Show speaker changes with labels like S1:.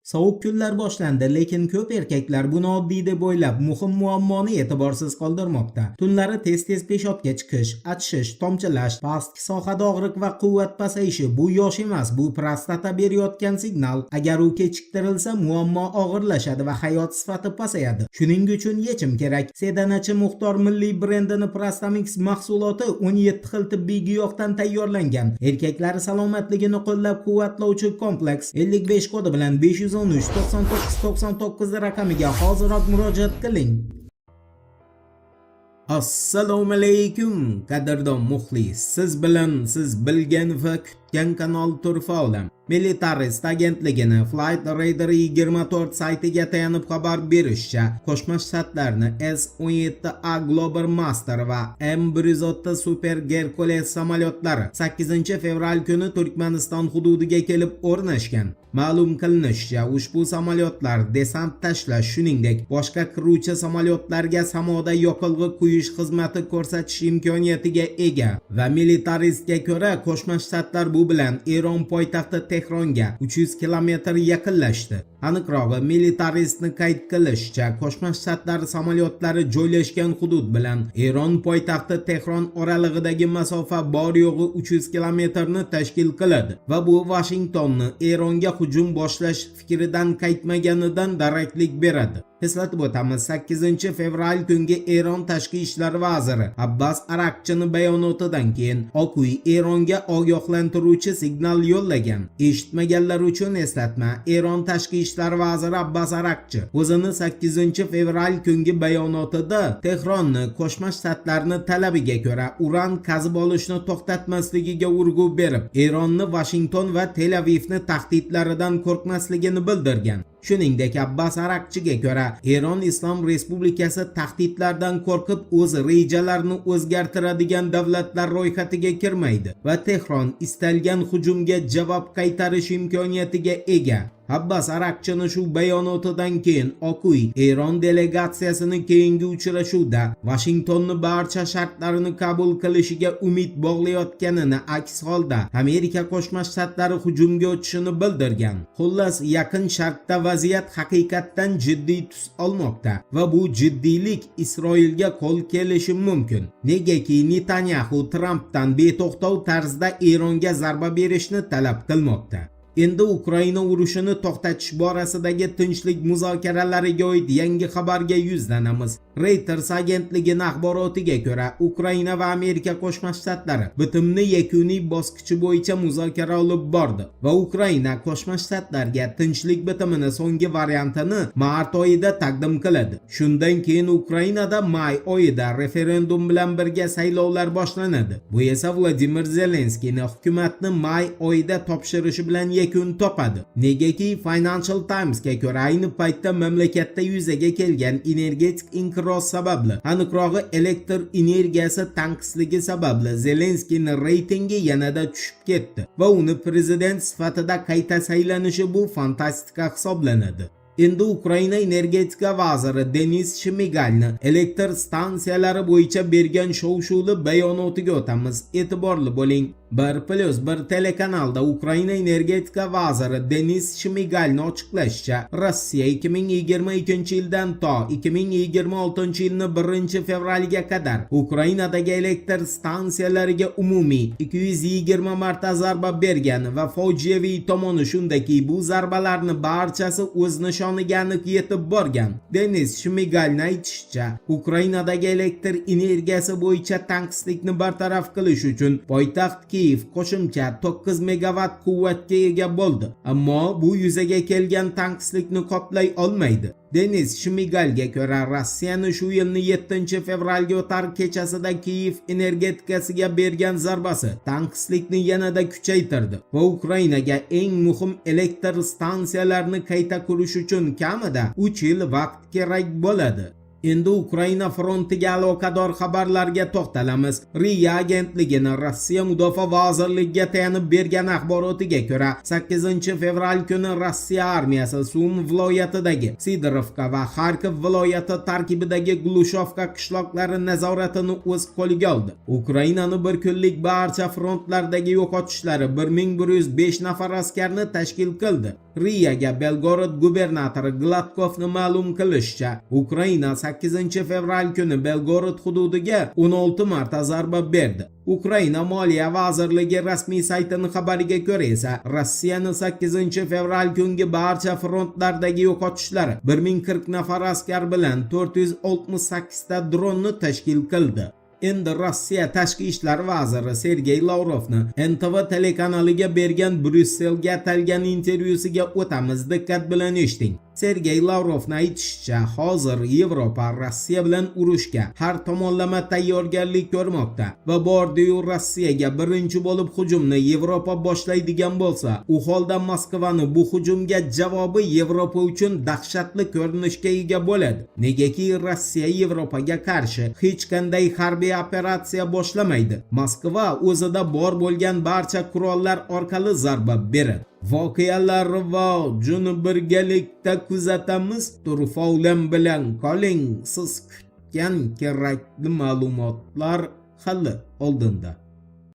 S1: Sovuq kunlar boshlandi, lekin ko'p erkaklar buni oddiy deb o'ylab, muhim muammoni e'tiborsiz qoldirmoqda. Tunlari tez-tez peshobga chiqish, achishish, tomchilash, pastki sohada og'riq va quvvat pasayishi bu yosh emas, bu prostata berayotgan signal. Agar u kechiktirilsa, muammo og'irlashadi va hayot sifati pasayadi. Shuning uchun yechim kerak. Sedanachi Muxtor milliy brendini Prostamix mahsuloti 17 xil tibbiy giyohdan tayyorlangan. Erkaklar salomatligini qo'llab-quvvatlovchi kompleks 55 kodi bilan 513 99 99 raqamiga hoziroq murojaat qiling. Assalomu alaykum, qadrdon muxlis. Siz bilan siz bilgan va kutgan kanal Turfa Olam. Militarist agentligini Flight Radar 24 saytiga tayanib xabar berishicha, Qo'shma Shtatlarni S-17A Globemaster va M-130 Super Hercules samolyotlari 8-fevral kuni Turkmaniston hududiga kelib o'rnashgan. Ma'lum qilinishicha, ushbu samolyotlar desant tashlash, shuningdek, boshqa qiruvchi samolyotlarga samoda yoqilg'i quyish xizmati ko'rsatish imkoniyatiga ega va militaristga ko'ra, Qo'shma Shtatlar bu bilan Eron poytaxti Tehronga 300 kilometr yaqinlashdi. Aniqrog'i, militaristni qayd qilishicha, Qo'shma Shtatlar samolyotlari joylashgan hudud bilan Eron poytaxti Tehron oralig'idagi masofa bor yo'g'i 300 kilometrni tashkil qiladi va bu Vashingtonni Eronga hujum boshlash fikridan qaytmaganidan daraklik beradi. Eslatib o'tamiz, 8 fevral kungi Eron tashqi ishlar vaziri Abbas Araqchini bayonotidan keyin Oq uy Eronga ogohlantiruvchi signal yo'llagan. Eshitmaganlar uchun eslatma, Eron tashqi ishlar vaziri Abbas Araqchi o'zini 8 fevral kungi bayonotida Tehronni Qo'shma Shtatlarni talabiga ko'ra uran qazib olishni to'xtatmasligiga urg'u berib, Eronni Vashington va Tel Avivni tahdidlaridan qo'rqmasligini bildirgan. Shuningdek, Abbas Araqchiga ko'ra, Eron Islom Respublikasi tahdidlardan qo'rqib o'z rejalarini o'zgartiradigan davlatlar ro'yxatiga kirmaydi va Tehron istalgan hujumga javob qaytarish imkoniyatiga ega. Abbas Araqchini shu bayonotidan keyin Oq uy Eron delegatsiyasini keyingi uchrashuvda Vashingtonni barcha shartlarini qabul qilishiga umid bog'layotganini, aks holda Amerika Qo'shma Shtatlari hujumga o'tishini bildirgan. Xullas, Yaqin Sharqda vaziyat haqiqatdan jiddiy tus olmoqda va bu jiddiylik Isroilga qo'l kelishi mumkin. Negaki Netanyaxu Trampdan beto'xtov tarzda Eronga zarba berishni talab qilmoqda. Endi Ukraina urushini to'xtatish borasidagi tinchlik muzokaralariga oid yangi xabarga yuzlanamiz. Reuters agentligining axborotiga ko'ra, Ukraina va Amerika Qo'shma Shtatlari bitimni yakuniy bosqichi bo'yicha muzokara olib bordi va Ukraina Qo'shma Shtatlarga tinchlik bitimini so'nggi variantini mart oyida taqdim qiladi. Shundan keyin Ukrainada may oyida referendum bilan birga saylovlar boshlanadi. Bu esa Vladimir Zelenskiyni hukumatni may oyida topshirishi bilan yakun topadi. Negaki Financial Timesga ko'ra, ayni paytda mamlakatda yuzaga kelgan energetik inqiroz sababli, aniqrog'i elektr energiyasi tanqisligi sababli Zelenskiyning reytingi yanada tushib ketdi va uni prezident sifatida qayta saylanishi bu fantastika hisoblanadi. Endi Ukraina energetika vaziri Denis Shmigalni elektr stansiyalari bo'yicha bergan shov-shuvli bayonotiga o'tamiz. E'tiborli bo'ling. 1+1 telekanalda Ukraina energetika vaziri Denis Shmigalni ochiqlashicha, Rossiya 2022 yildan to 2026 yilni 1 fevralga qadar Ukrainadagi elektr stansiyalariga umumiy 220 marta zarba bergan va fojiaviy tomoni shundaki, bu zarbalarni barchasi o'z nishoniga aniq yetib borgan. Denis Shmigalni aytishicha, Ukrainadagi elektr energiyasi bo'yicha tanqislikni bartaraf qilish uchun poytaxt Kiyev qo'shimcha 9 megavatt quvvatga ega bo'ldi, ammo bu yuzaga kelgan tanqislikni qoplay olmaydi. Denis Shmigalga ko'ra, Rossiyani shu yilni 7 fevralga o'tar kechasida Kiyev energetikasiga bergan zarbasi tanqislikni yanada kuchaytirdi va Ukrainaga eng muhim elektr stansiyalarini qayta qurish uchun kamida 3 yil vaqt kerak bo'ladi. Endi Ukraina frontiga aloqador xabarlarga to'xtalamiz. RIA agentligini Rossiya Mudofaa vazirligiga tayanib bergan axborotiga ko'ra, 8 fevral kuni Rossiya armiyasi Sum viloyatidagi Sidorovka va Xarkov viloyati tarkibidagi Glushovka qishloqlari nazoratini o'z qo'liga oldi. Ukrainani bir kunlik barcha frontlardagi yo'qotishlari 1105 nafar askarni tashkil qildi. RIAga Belgorod gubernatori Gladkovni ma'lum qilishicha, Ukraina 8 fevral kuni Belgorod hududiga 16 marta zarba berdi. Ukraina Moliya vazirligi rasmiy saytining xabariga ko'ra esa, Rossiyani 8 fevral kungi barcha frontlardagi yo'qotishlari 1040 nafar askar bilan 468 ta dronni tashkil qildi. Endi Rossiya tashqi ishlar vaziri Sergey Lavrovni NTV telekanaliga bergan Bryusselga atalgan intervyusiga o'tamiz. Diqqat bilan eshiting. Sergey Lavrovni aytishicha, hozir Yevropa Rossiya bilan urushga har tomonlama tayyorgarlik ko'rmoqda va bordiyu Rossiyaga birinchi bo'lib hujumni Yevropa boshlaydigan bo'lsa, u holda Moskvani bu hujumga javobi Yevropa uchun dahshatli ko'rinishga ega bo'ladi. Negaki Rossiya Yevropaga qarshi hech qanday harbiy operatsiya boshlamaydi. Moskva o'zida bor bo'lgan barcha qurollar orqali zarba beradi. Voqealar rivojini birgalikda kuzatamiz. Turfa Olam bilan qoling. Siz kutgan kerakli ma'lumotlar hali oldinda.